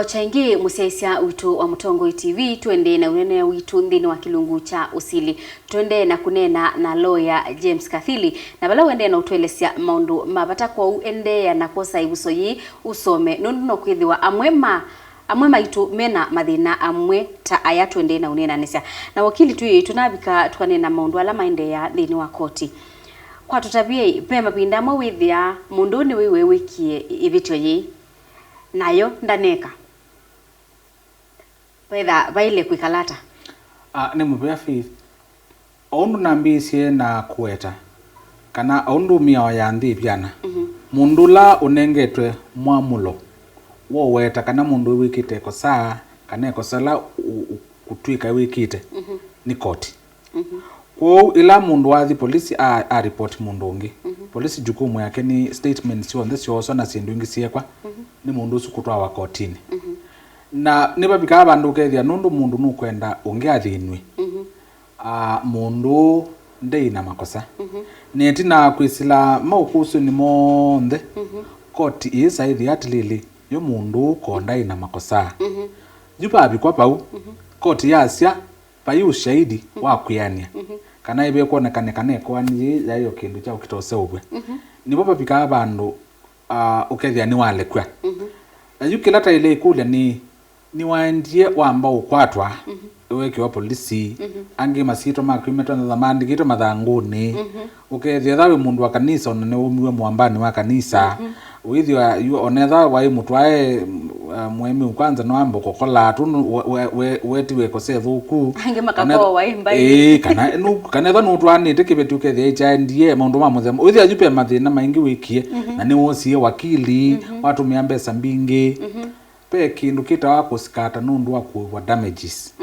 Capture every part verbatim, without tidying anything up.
Kyaingĩ mũsyaĩĩsya witũ wa Mũtongoi T V, tũendee na ũnene witũ nthĩnĩ wa kĩlungu kya ũsili. Tũendee na kũneena na lawyer James Kathili, na vala ũendee na ũtũelesya maũndũ ma vata, kwoou endeea na kwosa ĩvuso yĩĩ ũsome, nũndũ no kwĩthĩwa amwe ma, amwe maitũ mena mathĩna amwe ta aya tũendee na ũneenanĩsya na wakili twĩ, tũnavika tũkaneena maũndũ ala maendeea nthĩnĩ wa koti. Kwa tũtavyei, ve mavinda amwe wĩthĩaa mũndũ ũũ nĩwĩw'e wĩkie ĩvĩtyo yĩĩ, nayo ndaneka. Vetha vaĩle kwĩkala ata? Ah, nĩ mũvea Faith. O ũndũ nambĩĩsye na kũweta, kana o ũndũ mĩao ya nthĩ ĩvyana, mũndũ ũla ũnengetwe mwamũlo wa ũweta kana mũndũ ũyũ wĩkĩte ĩkosa, kana ĩkosa ĩla ũ-, ũ-, ũtw'ĩka wĩkĩte, nĩ koti. Kwoou ĩla mũndũ wathi polisi a, a report mũndũ ũngĩ, polisi jukumu yake nĩ statement syonthe syooswa na syĩndũ ingĩ syĩkwa nĩ mũndũ ũsu kũtwawa kotinĩ. Na nĩvavikaa vandũ ũkethĩa nũndũ mũndũ nũkwenda ũngĩ athĩnw'e, a, mũndũ ũũ ndei na makosa. Na ĩtina wa kwĩsĩla maũkũsĩnĩ monthe, koti ĩĩsa ĩthĩa atĩlĩlĩ, yu mũndũ ũũ ko ndai na makosa. Yu vavikwa vau, koti yasya, vai ũshahidi wa kwĩanĩa kana ĩvekwonekane kana ĩkoani yĩĩ yaĩ o kĩndũ kya ũkita ũseũvw'a. Nĩvo vavikaa vandũ, ah, ũkethĩa nĩwalekw'a. Na yu kĩla taĩle ĩkũlya nĩ, nĩwaendie wamba ũkwatwa, wekiwa polisi, angĩ masyĩtwa maku metonya maandĩkĩtwe mathangũnĩ, ũkethĩa ethĩwa wĩ mũndũ wa kanisa, ona nĩwaumiwe mũambanĩ wa kanisa, wĩthĩwa yu, ona ethĩwa waĩ mũtwae, uh, mũemeu kwanza no ambe kũkola tu, we, we, we, wetiwe ĩkosa ĩthũku. Angĩ makakoa waĩ mbaĩ. Ĩĩ, kana nu-, kana ethĩwa nũtwaanĩte kĩveti ũkethĩa ĩkyaendie, maũndũ ma mũthemba. Wĩthĩa yu ve mathĩna maingĩ wĩkie, na nĩwosie wakili, watũmĩa mbesa mbingĩ. Ve kĩndũ kĩtawa kũsikata nũndũ wa kũĩvwa damages.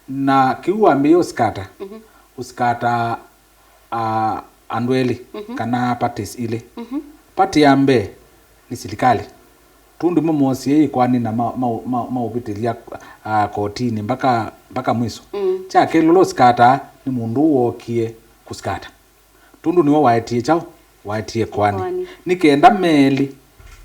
Na kĩu wambĩĩa ũsikata, ũsikata a, andũ elĩ kana parties ilĩ. Party ya mbee nĩ silikalĩ, tũndũ mo moosie ĩkoani na ma, ma, ma, maũvĩtĩlya, a, kotinĩ mpaka, mpaka mwiso. Kya kelĩ ũla ũsikataa nĩ mũndũ ũũ wookie kũsikata, tũndũ nĩwe waetie kyaũ? Waetie ĩkoani. Ĩkoani. Nĩ kenda melĩ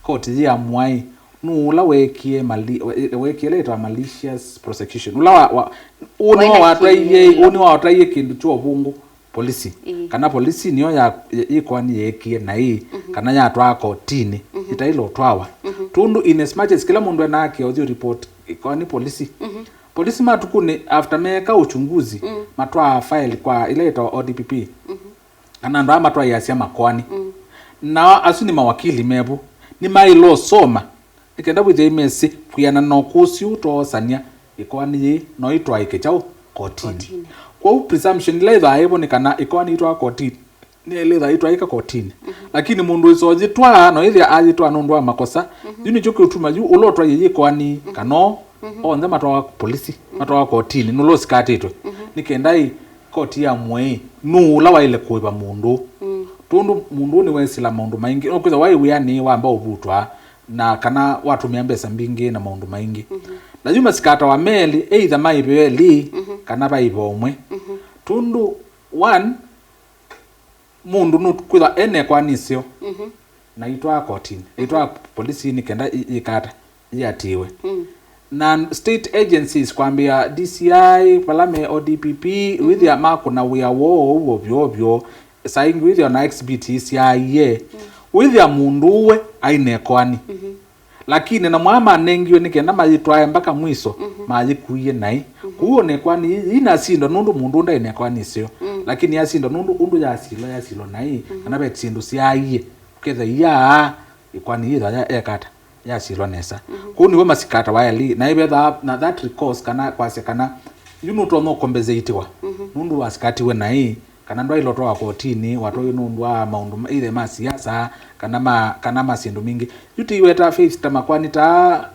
koti yĩamũaĩ nũũ ũla weekie mali-, we-, weekie ĩla yĩtawa malicious prosecution. Ũla wa, wa, ũũ nĩwe watwaie, ũũ nĩwe watwaie kĩndũ kya ũvũngũ polisi. Ĩĩ. Kana polisi nĩyo ya, ya, ĩkoani yeekie naĩ, kana yatwaa kotinĩ, ĩtaĩle ũtwawa. Tũndũ in as much as kĩla mũndũ ena haki ya ũthi report ĩkoani polisi, polisi matukunĩ after meeka uchunguzi, matwaa file kwa ĩla yĩtawa O D P P. Kana andũ aa matwaĩasya makoani. Nao asu nĩ mawakili mevu, nĩmaĩle ũsoma nĩ kenda wĩthĩe mesĩ kwĩanana na ũkũsĩ ũtoosany'a ĩkoani yĩĩ no ĩtwaĩke kyaũ? Kotinĩ. Kotinĩ. Kwoou presumption ĩla ĩthaa ĩvo nĩ kana ĩkoani itwaa kotinĩ, nĩyaĩle ĩthaa itwaĩka kotinĩ. Lakini mũndũ wĩsa ũyĩtwaa no ĩthĩa ayĩtwaa nũndũ wa makosa. Yu nĩkyo kĩũtuma yu ũla ũtwaie yĩ ĩkoani kana o onthe matwawa polisi, matwawa kotinĩ, nũla ũsikatĩtwe. Nĩ kenda ĩ koti yamũe nũũ ũla waĩle kũĩva mũndũ. Tũndũ mũndũ ũũ nĩwesĩla maũndũ maingĩ, nũkwĩthwa waĩ wĩanĩ wamba ũvutwa, na kana watũmĩa mbesa mbingĩ na maũndũ maingĩ. Na yu masikatawa me elĩ, either maĩve elĩ kana vaĩva ũmwe. Tũndũ one, mũndũ nũkwĩthwa ena ĩkoani ĩseo, na itwaa kotinĩ, itwaa polisinĩ kenda ĩ-, yĩkata, yĩatĩĩwe. Na state agencies kwambĩa D C I, vala me O D P P, wĩthĩa makũna wĩa woo ũu ovyo ovyo, saa ingĩ wĩthĩa ona exhibit isyaie, wĩthĩa mũndũ ũwe aĩ na ĩkoani. Lakini namo aa manengiwe nĩ kenda mayĩtwae mpaka mwiso, mayĩkuie naĩ. Kũu ona ĩkoani yĩĩ yĩinasindwa nũndũ mũndũ ũũ ndaĩ na ĩkoani ĩseo. Lakini yasindwa nũndũ ũndũ yasilwa, yasilwa naĩ, kana ve syĩndũ syaaie, ũkethĩa ĩkoani yĩtha ya, yekata, yasilwa nesa. Kũu nĩvo masikatawa elĩ, na ĩvethaa na that recourse kana kwasya kana yu nũtonya ũkombesetiwa nũndũ wasikatiwe naĩ, kana ndwaĩle ũtwawa kotinĩ, watwaie nũndũ wa maũndũ ma, either ma siasa, kana ma, kana ma syĩndũ mingĩ. Yu tĩiweta Faith ta makoani ta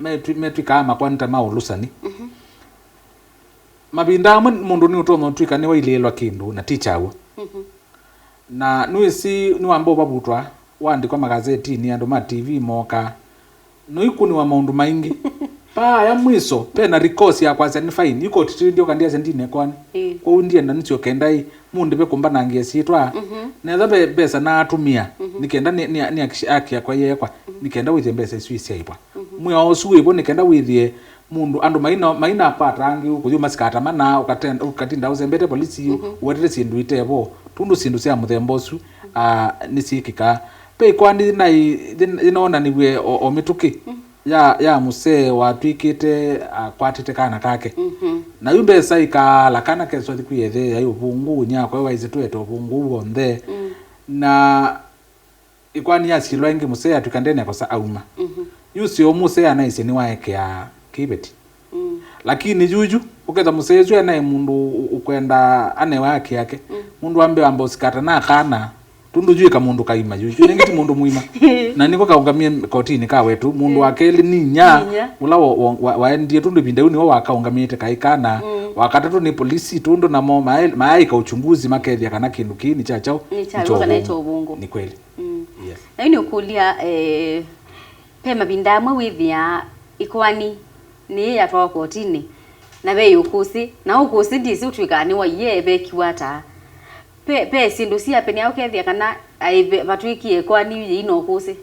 metwi-, metwĩkaa makoani ta ma ũlũsani. Mavinda amwe mũndũ nĩũtonya ũtw'ĩka nĩwailĩĩlwa kĩndũ na ti kyaw'o. Na nĩwĩsĩ nĩwamba ũvavutwa, waandĩkwa magazetinĩ, andũ ma T V mooka, nũikũnĩwa maũndũ maingĩ. Paaya mwiso, pena recourse ya kwasya nĩ fine, yu koti tĩndyoka ndyasya ndina ĩkoani. Ĩĩ. Kwoou ndienda nĩsyo kenda ĩ, mũndĩve kũmbanangĩa syĩtwa. Netha ve mbesa naatũmĩa, nĩ kenda nĩ, nĩ, nĩ haki yakwa yeekwa, nĩ kenda wĩthĩe mbesa isu isyaĩvwa. Mwĩao ũsu wĩvo nĩ kenda wĩthĩe mũndũ, andũ maina, mainakwata angĩ, ũkũthi ũmasikata mana, ũkaten-, ũkatinda ũsembete polisi, mhm, ũwetete syĩndũ itevo, tũndũ syĩndũ sya mũthemba ũsu, ah, nĩsyĩkĩkaa. Ve ĩkoani yĩnai-, yĩn-, yĩnoonaniw'e o, o mĩtũkĩ, mm, ya, ya mũsee watw'ĩkĩte akwatĩte kana kake. Mhm. Na yu mbesa ikaala kana keswa thiku yethe yai ũvũngũ, ũnyakwa waisye tũete ũvũngũ w'onthe. Mm. Na ĩkoani yasilwa ĩngĩ, mũsee atw'ĩka ndene akosa auma. Mhm. Yu ũseo mũsee anaisye nĩwaekea kĩveti. Mm. Lakini yuyu, ũketha mũsee ũsu enaĩ mũndũ ũ-, ũkwenda anewe haki yake, mm, mũndũ ambe amba ũsikata na kana, tũndũ yu ĩka mũndũ kaima yu. Yu nĩngĩ ti mũndũ mũima. Na nĩko kaũngamie kotini ka wetu, mũndũ, mm, wa kelĩ nĩ inya, nĩ inya, ũla wa-, wa-, wa-, waendie tũndũ ĩvinda yu nĩwe wakaũngamĩte kaĩ kana, mm, wa katatũ nĩ polisi, tũndũ namo maĩ-, mayaĩka uchunguzi makethĩa kana kĩndũ kĩĩ nĩ kya kyaũ, nĩ kya kyaũ kana nĩ kya ũvũngũ. Nĩ kweli. Mm. Yes. Na yu nĩũkũlya, eh, ve mavinda amwe wĩthĩaa ĩkoani nĩyĩatwawa kotinĩ, na ve ũkũsĩ, na ũkũsĩ ndĩsĩ ũtw'ĩkaa nĩwaiye vekiwa ata. Ve, ve syĩndũ siapenea ũkethĩa kana aĩ ve-, vatw'ĩkie ĩkoani yu yĩina ũkũsĩ.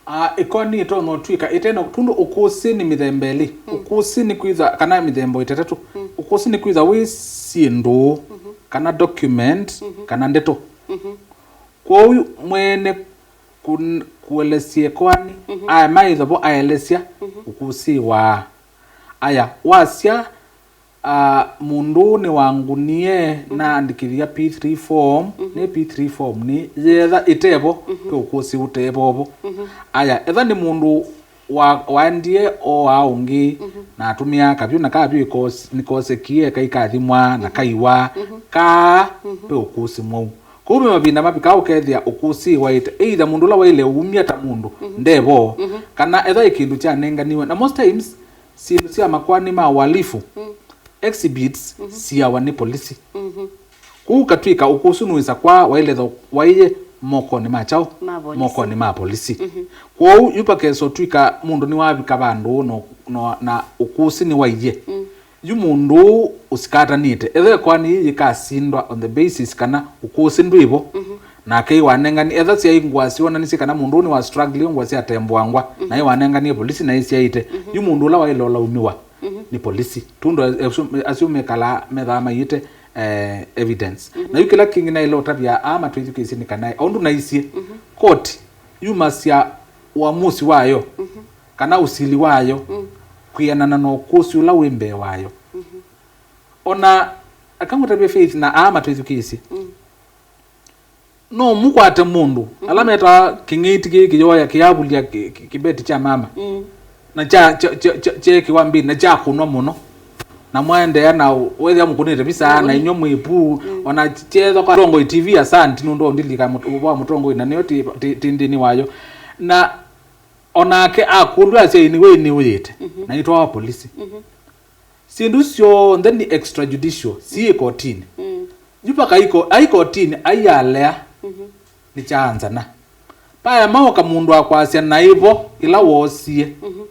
Ah, ĩkoani ĩtonya ũtw'ĩka ĩtena, tũndũ ũkũsĩ nĩ mĩthemba ĩlĩ. Mm. Ũkũsĩ nĩ kwĩtha, kana mĩthemba ĩtatatũ. Mm. Ũkũsĩ nĩ kwĩtha wĩ syĩndũ, mhm, kana document, mhm, kana ndeto. Mhm. Kwoou mwene kũn-, kũelesya ĩkoani, mhm, aema ĩthovo aelesya, mhm, ũkũsĩ waa. Aya, wasya, ah, mũndũ ũũ nĩwangũnie, mhm, naandĩkĩthya P three form, mhm, nĩ P three form nĩ yetha ĩtevo, mhm, ve ũkũsĩ ũtevovo. Mhm. Aya, etha nĩ mũndũ wa-, waendie ooaa ũngĩ, mhm, na atũmĩaa kavyũ, na kavyũ ĩkos-, nĩkosekie, kaikathimwa, na, mhm, kaiwa, mhm, kaa, mhm, ve ũkũsĩ mwau. Kwoou ve mavinda mavikaa ũkethĩa ũkũsĩ waĩte, either mũndũ ũla waĩle ũumya ta mũndũ, mhm, ndevo, mhm, kana etha ĩ kĩndũ kyanenganiwe. Na most times, syĩndũ sya makoani ma ũhalifu, mm, exhibits, mhm, siawa nĩ polisi. Mhm. Kwoou katw'ĩka ũkũsĩ nũĩsa kwa waĩle tho waĩye mokonĩ ma kyaũ? Ma polisi. Mokonĩ ma polisi. Mhm. Kwoou yu pakesa ũtw'ĩka mũndũ nĩwavika vandũ no, no, na ũkũsĩ nĩwaiye. Mm. Yu mũndũ ũũ ũsikatanĩte, etha ĩkoani yĩĩ yĩkasindwa on the basis kana ũkũsĩ ndwĩvo, mhm, nake ĩwanengani, etha syaĩ ngũa syonanisye kana mũndũ ũũ nĩwa struggle ngũa syatemboangwa, mhm, na ĩwanenganie polisi na ĩsyaĩte, mhm, yu mũndũ ũla waĩle ũlaumĩwa, mhm, nĩ polisi. Tũndũ asu, asu mekalaa methaa maiĩte, eh, evidence. Mhm. Na yu kĩla kĩngĩ naĩle ũtavya aa matwĩthukĩĩsye nĩ kana, o ũndũ naisye, mhm, koti yumasya ũamusi wayo, mhm, kana ũsili wayo, mm, kwĩanana na ũkũsĩ ũla wĩ mbee wayo. Mhm. Ona akangũtavya Faith na aa matwĩthukĩĩsye. Mm. No mũkwate mũndũ, mhm, ala metaa kĩng'ĩti kĩĩ kĩyoya kĩyavulya kĩ-, kĩ-, kĩbeti kya mama. Mm. Na kya, kya, kya, kya, kyeekĩwa mbĩnĩ, na kyakũnwa mũno. Na mwaendeea na ũ-, wethĩa mũkũnĩte visa, na, mm, inywa mwĩ puu, mm, ona kyethwa kwa Tongoi T V asanti nũndũ wa ũndilika mũt-, wa mũtongoi, na nĩyo ti, ti, ti nthĩnĩ wayo. Na onake akũlw'a asya, "Ĩ nĩwe nĩũyĩte?" Mhm. Na nĩtwawa polisi. Mhm. Syĩndũ syonthe nĩ extrajudicial, syĩ kotinĩ. Mm. Yu vaka iko-, ai kotinĩ, ai alea, mhm, nĩ kyaanzana. Paema oka mũndũ akwasya naĩvo ĩla woosie. Mhm.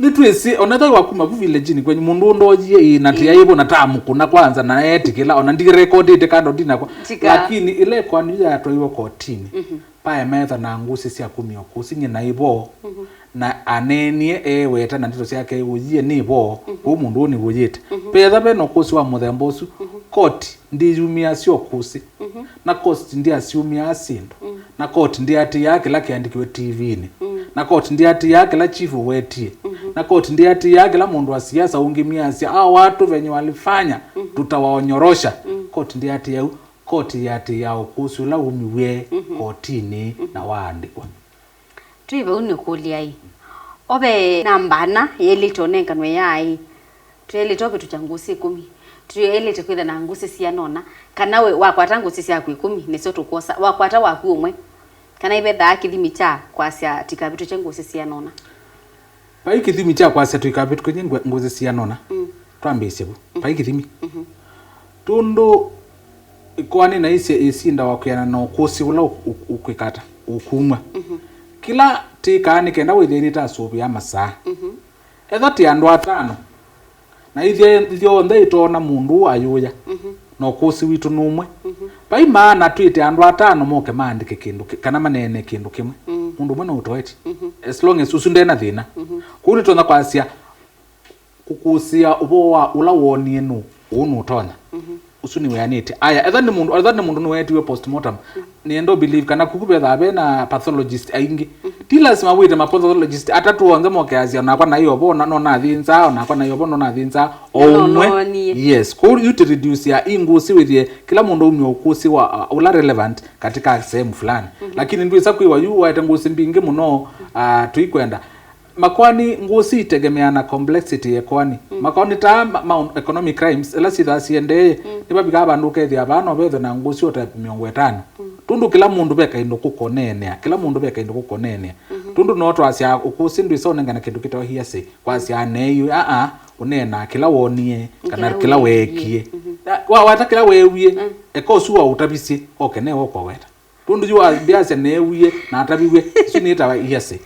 Nĩtwĩsĩ, ona ethwa wakuma vu village-inĩ kwenyu, mũndũ ũndoyie ĩĩ, na, ĩĩ, tiaĩvo na tamũkũna kwanza, na eetĩkĩla, ona ndirekotĩte kando ndinakwa. Tika. Lakini ĩla ĩkoani yu yatwaiwe kotinĩ, mhm, paema etha na ngũsĩ sya kumya ũkũsĩ nyie naĩvo, mhm, na aneenie eeweta na ndeto syake ũyie nĩvo, mhm, kũu mũndũ ũũ nĩwũyĩte. Mhm. Petha ve na ũkũsĩ wa mũthemba ũsu, mhm, koti ndĩyumĩasya ũkũsĩ. Mhm. Na koti ndyasyumĩaa syĩndũ. Mm. Na koti ndĩatĩĩaa kĩla kĩandĩkiwe T V-inĩ. Mm. Na koti ndĩatĩĩaa kĩla chifu wetie. Mhm. Na koti ndĩatĩĩaa kĩla mũndũ wa siasa ũngĩ miasya, "Hao watu venye walifanya, mhm, tutawaonyorosha." Mm. Koti ndĩatĩĩaa ũu. Koti yĩatĩĩaa ũkũsĩ ũla wumiw'e, mhm, kotinĩ, mhm, na waandĩkwa. Twĩ vau nĩkũlya-ĩ, o ve namba ana yaĩlĩte ũnenganwe ya aĩ, twaĩlĩte ũvĩtũkya ngũsĩ ĩkũmi? Twaĩlĩte kwĩtha na ngũsĩ siana ũna? Kana we wakwata ngũsĩ syaku ĩkũmi, nĩsyo tũkwosa? Wakwata waku ũmwe? Kana ivethaa kĩthimi kya kwasya tikavĩtũkye ngũsĩ siana ũna? Vai kĩthimi kya kwasya tũikavĩtũkany'e ngũ-, ngũsĩ siana ũna? Mm. Twambĩĩsye vu. Mm. Vai kĩthimi. Mhm. Tũndũ ĩkoani naisye ĩsindawa kwĩana na ũkũsĩ ũla ũ-, ũ-, ũkwĩka ata, ũkumw'a. Mhm. Kĩla tĩkaa nĩ kenda wĩthĩe nĩtasũvĩa masaa. Mhm. Etha tĩ andũ atano, na ithya-, ithyonthe itoona mũndũ ũũ ayũya. Mhm. na ũkũsĩ witũ nĩ ũmwe. Mhm. Vai maana twĩte andũ atano moke maandĩke kĩndũ kĩ-, kana maneene kĩndũ kĩmwe. Mm. Mũndũ ũmwe no ũtoetye. Mhm. As long as ũsu ndena thĩna. Mhm. Kũu nĩtonya kwasya, kũkũsĩa ũvoo wa ũla woonie nũ, ũũ nũtonya. Mhm. Ũsu nĩwĩanĩte. Aya, etha nĩ mũndũ, etha nĩ mũndũ nĩweetiwe postmortem. Mhm. Nĩenda believe kana kuku vethaa vena pathologist aingĩ. Mhm. Ti lasima wĩte mapathologist atatũ onthe mokeasya, "Onakwa naĩ ovo, na no nathĩnzaa, onakwa naĩ ovo, no nathĩnzaa." O Na no ũmwe. Noonie. Yes, kũu yu ti reduce ya ii ngũsĩ wĩthĩe kĩla mũndũ aumie ũkũsĩ wa, uh, ũla relevant katika sehemu fulani. Mhm. Lakini ndwĩsa kwĩwa yu waete ngũsĩ mbingĩ mũno, uh, tũikwenda. Makoani ngũsĩ itegemeana na complexity ya ĩkoani. Mm. Makoani ta ma-, ma economic crimes, ĩla syĩthaa siendee, mm, nĩvavikaa vandũ ũkethĩa vaa no vethwe na ngũsĩ o ta mĩongo ĩtano. Mm. Tũndũ kĩla mũndũ ve kaĩndũ kũkoneenea, kĩla mũndũ ve kaĩndũ kũkoneenea. Mhm. Tũndũ no twasya ũkũsĩ ndwĩsa ũnengana kĩndũ kĩtawa hearsay, kwasya neeiwe, aa, ũneenaa kĩla wonie, kana kĩla weekie. Mhm. Na wa-, wata kĩla weewie, mm, eka ũsu waũtavisye, oke newe ũkoweta. Tũndũ yu ambĩasya neewie na ataviw'e, isu nĩtawa hearsay.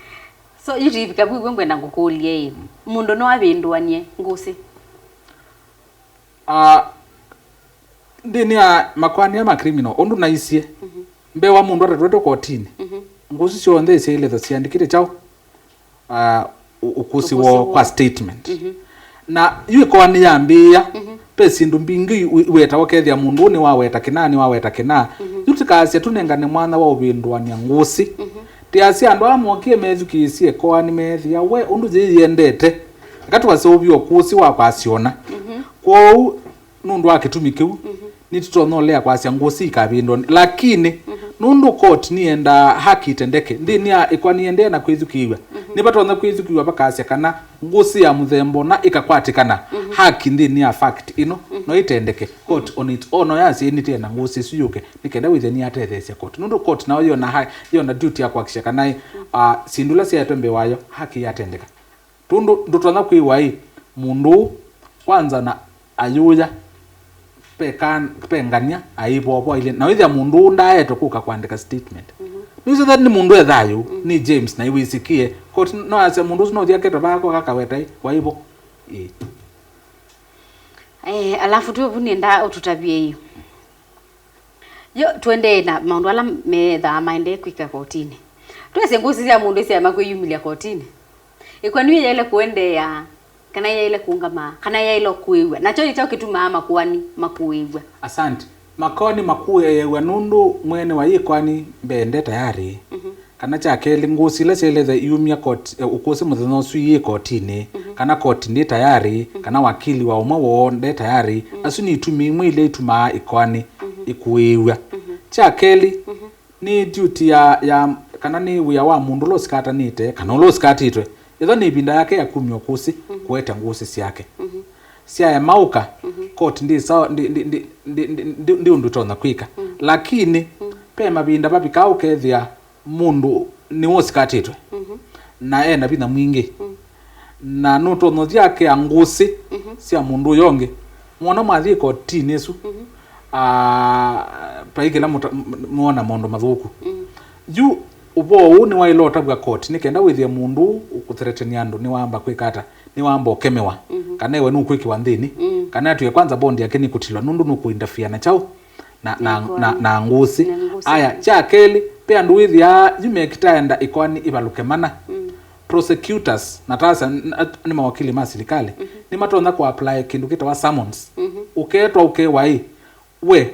So, yu tũivika vu, ngwenda ngũkũlye ĩ, mũndũ no avĩndũanie ngũsĩ? Ah, nthĩnĩ ya makoani ma criminal, ũndũ naisye, mhm, mbee wa mũndũ atatwetwe kotinĩ, mhm, ngũsĩ syonthe isyaĩlĩthwa siandĩkĩte kyaũ? Ah, ũ-, ũkũsĩ woo kwa statement. Mhm. Na yu ĩkoani yambĩĩa, mhm, ve syĩndũ mbingĩ i-, i-, iwetawa ũkethĩa mũndũ ũũ nĩwaweta kĩna, nĩwaweta kĩna. Mhm. Yu tũkaasya tũnengane mwanya wa ũvĩndũanĩa ngũsĩ. Mhm. Tĩasya andũ aa mokie methukĩĩsye ĩkoani meethĩa we ũndũ yĩĩ yĩendete. Eka tũkaseũvye ũkũsĩ wa kwasyona. Mhm. Kwoou nũndũ wa kĩtumi kĩu, mhm, nĩtũtonya ũlea kwasya ngũsĩ ikavĩndwa. Lakini, mhm, nũndũ koti nĩyendaa haki itendeke, nthĩnĩ ya ĩkoani yĩendee na kwĩthukĩĩw'a, mhm, nĩvatonya kwĩthukĩĩw'a vakasya kana ngũsĩ ya mũthemba ũna ĩkakwatĩkana, mhm, haki nthĩnĩ ya fact ĩno, mhm, no ĩtendeke. Court on its own no yasye nĩtĩenda ngũsĩ ĩsu yũke, nĩ kenda wĩthĩe nĩyatetheesya court. Nũndũ court nayo yĩona ha-, yĩona duty ya kwakisha kana, mhm, ah, syĩndũ ila syaetwe mbee wayo, haki yatendeka. Tũndũ ndũtonya kwĩw'a ĩ, mũndũ ũũ, kwanza na ayũya, pe kan-, pe ngania, aivovo ailye. Na wĩthĩa mũndũ ũũ ndaaetwe kũka kũandĩka statement. Mhm. Nĩwĩsĩ that nĩ mũndũ e thayũ, mm, nĩ James, na iwĩsĩkĩe. Koti no asya mũndũ ũsu no ũthi aketwe vaa koka kaweta ĩ, waivo. Ĩĩ. Eh, alafu twĩ vu nĩenda ũtũtavye ĩ. Yo, tũendee na maũndũ ala methaa maendee kwĩka kotinĩ. Twĩsĩ ngũsĩ sya mũndũ isyaema kwĩyumĩlya kotinĩ. Ĩkoani ĩyaĩle kũendeea, kana ĩyaĩle kũũngama, kana ĩyaĩle kũĩw'a. Nakyo nĩ kyaũ kĩtumaa makoani makũĩw'a? Asante. Makoani makũĩw'a nũndũ mwene wa ĩkoani mbee nde tayarĩ. Mhm. Kana kya kelĩ, ngũsĩ ila syaĩlĩte iumya koti, eh, ũkũsĩ mũthenya ũsu iyĩ kotinĩ, mhm, kana koti ndĩ tayarĩ, mhm, kana wakili wa ũmwe woo nde tayarĩ, mhm, asu nĩ itumi imwe ila itumaa ĩkoani, mhm, ĩkũĩw'a. Mhm. Kya kelĩ, mhm, nĩ duty ya, ya, kana nĩ wĩa wa mũndũ ũla ũsikatanĩte, kana ũla ũsikatĩtwe, ĩtho nĩ ĩvinda yake ya kumya ũkũsĩ, mhm, kũete ngũsĩ syake. Mhm. Syaema ũka, mhm, koti ndĩ sawa, ndĩ, ndĩ, ndĩ, ndĩ, ndĩ, ndĩ, ndĩ ũndũ ĩtonya kwĩka. Mhm. Lakini, mhm, ve mavinda vavikaa ũkethĩa mũndũ nĩwe ũsikatĩtwe, mhm, na ena vinya mwingĩ, mhm, na nũtonya ũthi akea ngũsĩ, mhm, sya mũndũ ũyũ ũngĩ. Mwona mwathi kotinĩ ĩsu, mhm, ah, vai kĩla mũta-, m-, m-, mwona maũndũ mathũku. Mhm. Yu ũvoo ũũ nĩwaĩle ũtavw'a koti, nĩ kenda wĩthĩe mũndũ ũũ ũkũtheretenia andũ nĩwamba kwĩka ata, nĩwamba ũkemewa, mhm, kana ewe nũkwĩkĩwa nthĩnĩ, mhm, kana atwĩe kwanza bond yake nĩkũtilwa nũndũ nũkũinterfere na kyaũ? Na, na, na, na ngũsĩ. Na ngũsĩ. Aya, kya kelĩ, ve andũ wĩthĩaa yu mekĩtaa enda ĩkoani ĩvalũke mana. Mm. Prosecutors, na tasa n-, n-, nĩ mawakili ma silikalĩ, mhm, nĩmatonya kũapply kĩndũ kĩtawa summons. Mhm. Ũketwa ũkewa ĩ, we,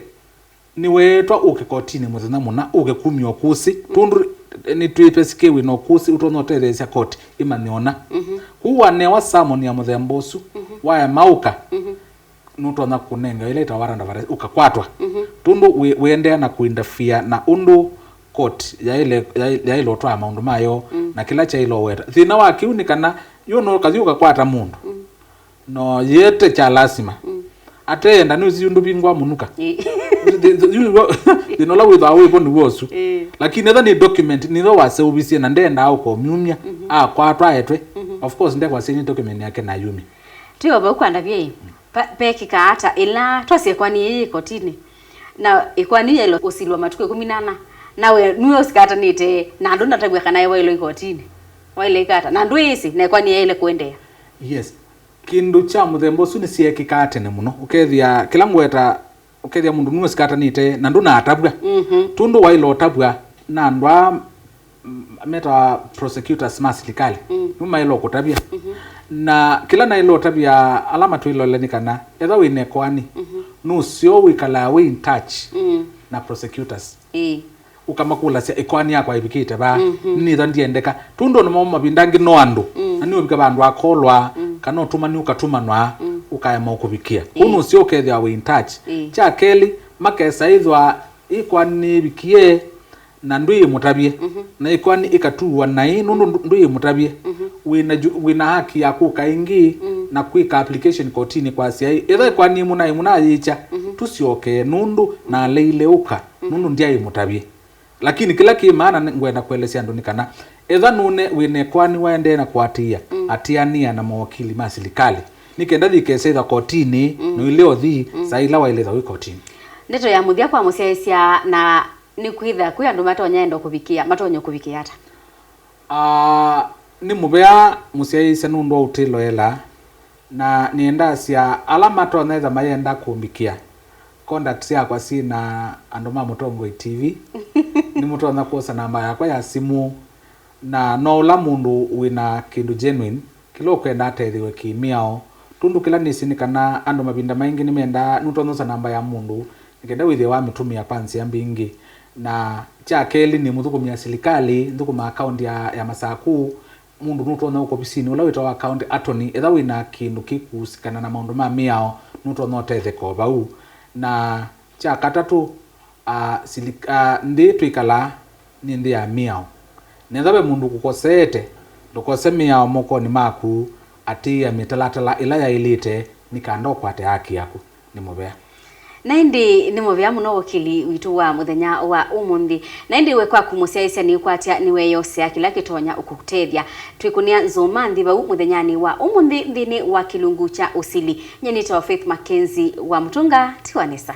nĩweetwa ũke kotinĩ mũthenya mũna, ũke kumya ũkũsĩ, mm, tũndũ nĩtwĩvesĩkĩe wĩ na ũkũsĩ ũtonya ũtetheesya koti ĩmanye ũna. Mhm. Kũu wanewa summon ya mũthemba ũsu, mhm, waema ũka, mhm, nũtonya kũnengewa ĩla ĩtawa warrant of arrest, ũkakwatwa. Mhm. Tũndũ wĩ-, wĩendeea na kũinterfere na ũndũ court yaĩle-, yaĩ-, yaĩle ũtwaa maũndũ mayo, mm, na kĩla kyaĩle ũweta. Thĩna wa kĩu nĩ kana, yu no kathi ũkakwata mũndũ. Mm. No yĩete kya lasima. Mm. Ateenda nĩũsi ũndũ vingwa mũnuka. Ĩ. Thĩ-, thĩ-, yu w'o, thĩna ũla wĩthwa wĩvo nĩw'o ũsu. Ĩ. Lakini etha nĩ document, nĩtho waseũvisye na ndendaa ũkomyumya, mhm, akwatwa aetwe. Mhm. Of course, ndekwasya nĩ document yake na yumya. Ti o vau kwandavya ĩ. Pa-, pekĩkaa ata ĩla twasya ĩkoani yĩĩ yĩ kotinĩ, na ĩkoani yaĩle ũsilwa matukũ ĩkũmi na ana, nawe nue ũsikatanĩte na andũ natavw'a kana ĩwaĩlwe ĩkotinĩ? Waĩle ĩka ata? Na ndwĩĩsĩ, na ĩkoani yaĩle kũendeea? Yes. Kĩndũ kya mũthemba ũsu nĩsyeekĩkaa tene mũno. Ũkethĩa kĩla ngweta Ũkethĩa mũndũ nũsikatanĩte na ndũnaatavw'a. Mhm. Tũndũ waĩle ũtavw'a na andũ aa, mm, metawa prosecutors ma silikalĩ. Mm. Nĩmo maĩle kũtavya. Mhm. Na kĩla naĩle ũtavya ala matwĩlole nĩ kana, etha wĩ na ĩkoani, mhm, nũseo wĩkalaa wĩ in touch, mm, na prosecutors. Ĩĩ. Ũkamakũlasya, "Ĩkoani yakwa ĩvikĩte vaa? Mhm. Nĩnĩtha ndiendeka." Tũndũ namo mavinda angĩ no andũ. Mm. Na nĩũvika vandũ akolwa, mm, kana ũtũmani ũkatũmanwa, mm, ũkaema ũkũvikĩa. Kũu, ĩĩ, nũseo ũkethĩwa wĩ in touch. Ĩĩ. Kya kelĩ, makesa ĩthwa ĩkoani nĩĩvikie na ndwĩĩmũtavye. Mhm. Na ĩkoani ĩkatuwa naĩ nũndũ, mhm, ndũ-, ndwĩĩmũtavye. Mhm. Wĩna ju-, wĩna haki ya kũka ĩngĩ, mm, na kwĩka application kotinĩ kwasya ĩ, etha ĩkoani ĩmũna ĩmũna yĩkya, mhm, tũsyokee nũndũ naleile ũka, mhm, nũndũ ndyaĩmũtavye. Lakini kĩla kĩ maana nĩ-, ngwenda kũelesya andũ nĩ kana, etha nũne wĩna ĩkoani waendee na kũatĩĩa, mm, atĩanĩa na mawakili ma silikalĩ, nĩ kenda yĩkese ĩtha kotinĩ, mm, na ũilea ũthi, mm, saa ila waĩle ĩtha wĩ kotinĩ. Ndeto ya mũthya kwa mũsyaĩĩsya, na nĩkwĩthĩa kwĩ andũ matonya enda kũvikĩa, matonya kũvikĩa ata? Ah, nĩ mũvea mũsyaĩĩsya nũndũ wa ũtĩloela, na nĩendasya ala matonya etha mayenda kũmbikĩa, contact syakwa syĩ na andũ ma Mũtongoi T V. Nĩmũtonya kwosa namba yakwa ya simũ, na no ũla mũndũ wĩna kĩndũ genuine, kĩla ũkwenda atethĩwe kĩ-mĩao. Tũndũ kĩla nĩsĩ nĩ kana andũ mavinda maingĩ nĩmendaa, nũtonya ũsa namba ya mũndũ nĩ kenda wĩthĩe wamĩtũmĩa kwa nzĩa mbingĩ. Na kya kelĩ, nĩ mũthũkũmi ya silikalĩ, nthũkũmaa kaũnti ya, ya Masaku. Mũndũ nũtonya ũka ovisinĩ ũla wĩtawa county attorney, etha wĩna kĩndũ kĩkũsikana na maũndũ ma mĩao, nũtonya ũtetheka o vau. Na kya katatũ, a, silik-, a, nthĩ twĩkalaa nĩ nthĩ ya mĩao. Netha ve mũndũ ũkũkoseete, ndũkose mĩao mokonĩ maku, atĩĩa mĩtalatala ĩla yaĩlĩte nĩ kanda ũkwate haki yaku. Nĩ mũvea. Na ĩndĩ nĩ mũvea mũno wakili witũ wa mũthenya wa ũmũnthĩ. Na ĩndĩ we kwaku mũsyaĩĩsya nĩkwatya nĩweyosea kĩla kĩtonya ũkũtethya. Twĩkũnĩa nzũma nthĩ vau mũthenyanĩ wa ũmũnthĩ nthĩnĩ wa kĩlungu kya ũsili. Nyie nĩtawa Faith Mackenzie wa Mũtũnga, tiwa nesa.